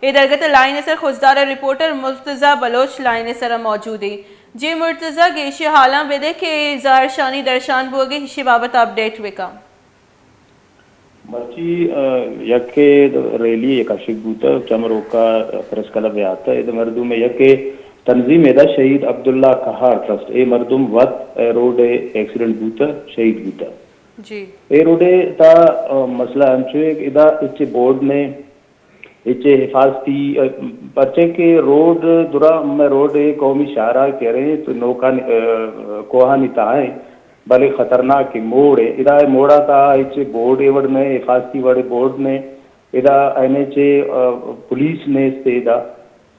اے درگت ء لائن ء سر خضدار ء رپورٹر مرتضی بلوچ لائن ء سر ء موجود انت۔ جی مرتضی، گیشیں حالاں بدے کہ اے زہرشانی درشان بوگ ء ایشی بابت ء اپڈیٹ بکن۔ مرچی، ء، یکے ریلی ء کشگ بوتگ، چمروکا پریس کلب ء آتگ، ادا مردم ء یکے تنظیم ادا شہید عبداللہ قہار ٹرسٹ، اے مردم وت اے روڈ ء ایکسیڈنٹ بوتگ، شہید بوتگ۔ جی۔ اے روڈ ء تا، ء، مسئلہ انچو ہے کہ ادا اچ بورڈ نے، اچ حفاظتی، ء، پرچے کہ روڈ درا میں روڈ اے قومی شاہراہ کہ رہے تو نوکانی، ء، کوہانی تہا ہیں، بلے خطرناک موڑ ہے۔ ادا موڑا تا اچ بورڈ اے وڑ نے، حفاظتی وڑ بورڈ نے، ادا این ایچ اے، ء، پولیس نے استے ادا۔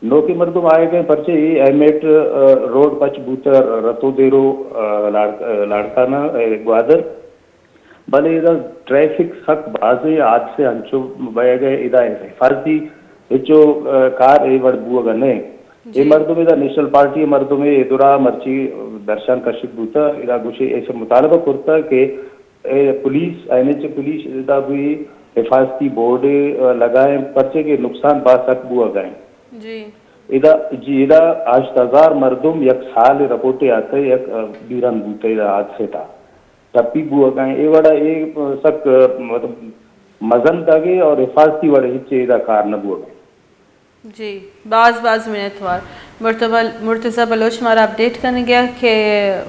نوکے مردم آئے گئے، پرچے اے ایم ایٹ، ء، روڈ پچ بوتر رتو دیرو، ء، لاڑ-، ء، لاڑکانہ، ء، گوادر۔ بلے ادا ٹریفک سک بازیں حادثے انچو بئیگ ء ادا حفاظتی ہچو، ء، کار اے وڑ بوگ ء نہ۔ اے جی۔ مردم ادا نیشنل پارٹی ء مردم اے درا مرچی درشان کشک بوتہ، ادا گوشے ایسے مطالبہ کرتہ کہ اے police, N H A police ادا بوئی حفاظتی بورڈ، ء، لگائیں، پرچے کہ نقصان با سک بوگ ء۔ جی۔ ادا، جی، ادا ہشت ہزار مردم یک سال رپورٹ آتے یک، ء، بیران بوتے ادا حادثے تا۔ ٹپی بوگ ء، اے وڑا اے سک، مطلب، مزن دگے اور حفاظتی وڑ ہچ ادا کار نہ بوگ ء۔ جی، باز باز منتوار۔ مرتبہ، مرتضی بلوچ مارا اپڈیٹ کنگیا کہ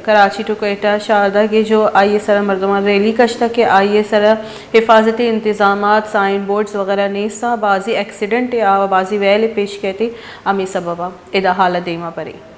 کراچی ٹو کوئٹہ شاہدہ کے جو آئی ء سرا مردمان ریلی کشتا کہ آئی ء سرا حفاظتی انتظامات، سائن بورڈز وغیرہ نیستا، بازی ایکسیڈنٹ آ بازی ویل پیش کیتے، ہمیں سببا ادا حال دیما پرے۔